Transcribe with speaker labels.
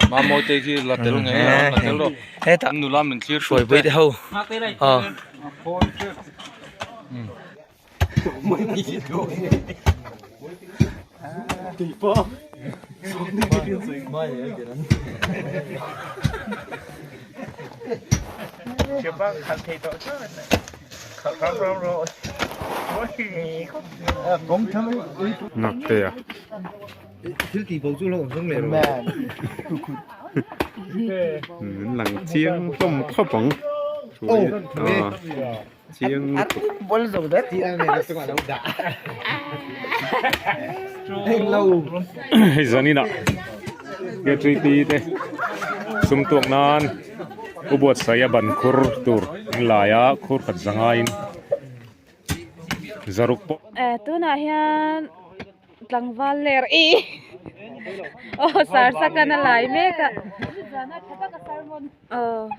Speaker 1: Mamawi te khi la tel ngei a la tel rawh
Speaker 2: hetah
Speaker 1: nula min thlir
Speaker 2: hruaipui te ho aw.
Speaker 3: Ngakte a. Min lang chiang hlawm khawp ang. Chiang lutuk. Hei zaninah K3P te sum tuak nan u buatsaih a ban khur tur an lai a khur khat zangaiin zaruk pawh.
Speaker 4: Tunah hian tlangval ler i aw sarsakan a lai mek a aw.